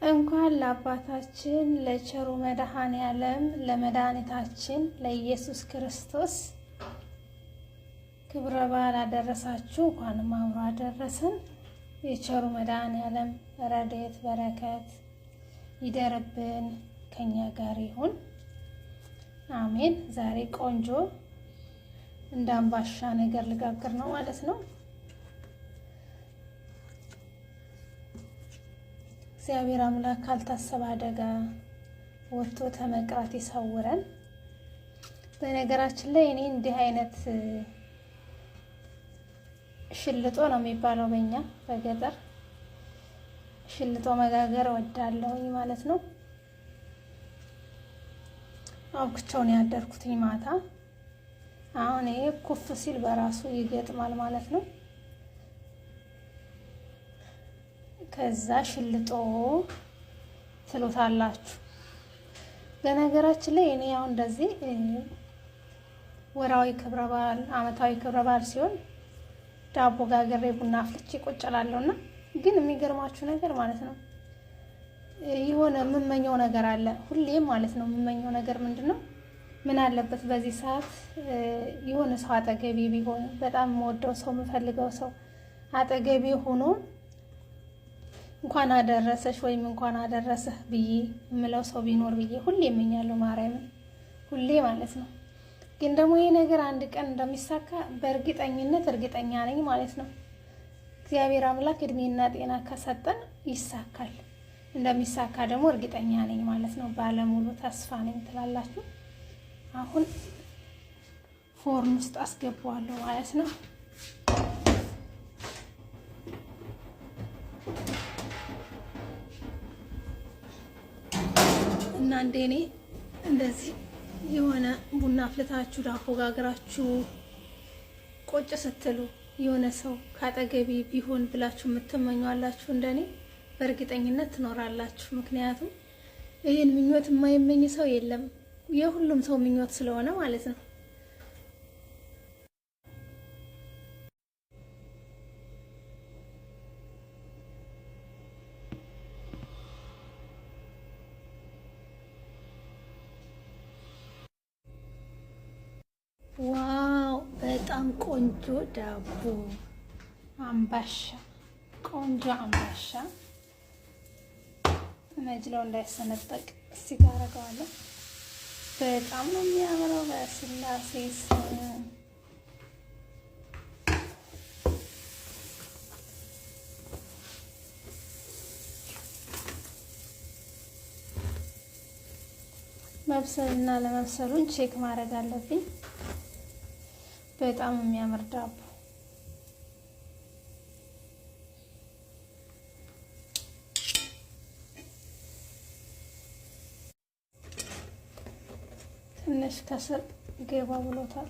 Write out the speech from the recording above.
እንኳን ለአባታችን ለቸሩ መድኃኔዓለም ለመድኃኒታችን ለኢየሱስ ክርስቶስ ክብረ በዓል አደረሳችሁ። እንኳንም አብሮ አደረሰን። የቸሩ መድኃኔዓለም ረድኤት በረከት ይደርብን፣ ከኛ ጋር ይሁን፣ አሜን። ዛሬ ቆንጆ እንደ አምባሻ ነገር ልጋግር ነው ማለት ነው። እግዚአብሔር አምላክ ካልታሰበ አደጋ ወጥቶ ተመቅራት ይሰውረን። በነገራችን ላይ እኔ እንዲህ አይነት ሽልጦ ነው የሚባለው በእኛ በገጠር ሽልጦ መጋገር እወዳለሁኝ ማለት ነው። አብኩቻውን ያደርኩትኝ ማታ። አሁን ይሄ ኩፍ ሲል በራሱ ይገጥማል ማለት ነው። ከዛ ሽልጦ ትሉታላችሁ። በነገራችን ላይ እኔ አሁን እንደዚህ ወራዊ ክብረ በዓል አመታዊ ክብረ በዓል ሲሆን ዳቦ ጋግሬ ቡና አፍልቼ ቁጭ እላለሁ እና ግን የሚገርማችሁ ነገር ማለት ነው የሆነ የምመኘው ነገር አለ ሁሌም ማለት ነው። የምመኘው ነገር ምንድን ነው? ምን አለበት በዚህ ሰዓት የሆነ ሰው አጠገቤ ቢሆን፣ በጣም የምወደው ሰው የምፈልገው ሰው አጠገቤ ሆኖ እንኳን አደረሰሽ ወይም እንኳን አደረሰህ ብዬ የምለው ሰው ቢኖር ብዬ ሁሌ እመኛለሁ። ማርያምን ሁሌ ማለት ነው። ግን ደግሞ ይህ ነገር አንድ ቀን እንደሚሳካ በእርግጠኝነት እርግጠኛ ነኝ ማለት ነው። እግዚአብሔር አምላክ እድሜና ጤና ከሰጠን ይሳካል። እንደሚሳካ ደግሞ እርግጠኛ ነኝ ማለት ነው። ባለሙሉ ተስፋ ነኝ ትላላችሁ። አሁን ፎርን ውስጥ አስገባዋለሁ ማለት ነው። እና እንደ እኔ እንደዚህ የሆነ ቡና አፍልታችሁ ዳቦ ጋግራችሁ ቁጭ ስትሉ የሆነ ሰው ካጠገቤ ቢሆን ብላችሁ የምትመኙ አላችሁ? እንደኔ በእርግጠኝነት ትኖራላችሁ። ምክንያቱም ይህን ምኞት የማይመኝ ሰው የለም። የሁሉም ሰው ምኞት ስለሆነ ማለት ነው። Wow በጣም ቆንጆ ዳቦ አምባሻ፣ ቆንጆ አምባሻ። መጅለው እንዳይሰነጠቅ እዚህ ጋር አደርገዋለሁ። በጣም ነው የሚያምረው። በስላሴ ስም መብሰልና ለመብሰሉን check ማድረግ አለብኝ። በጣም የሚያምር ዳቦ ትንሽ ከስር ገባ ብሎታል።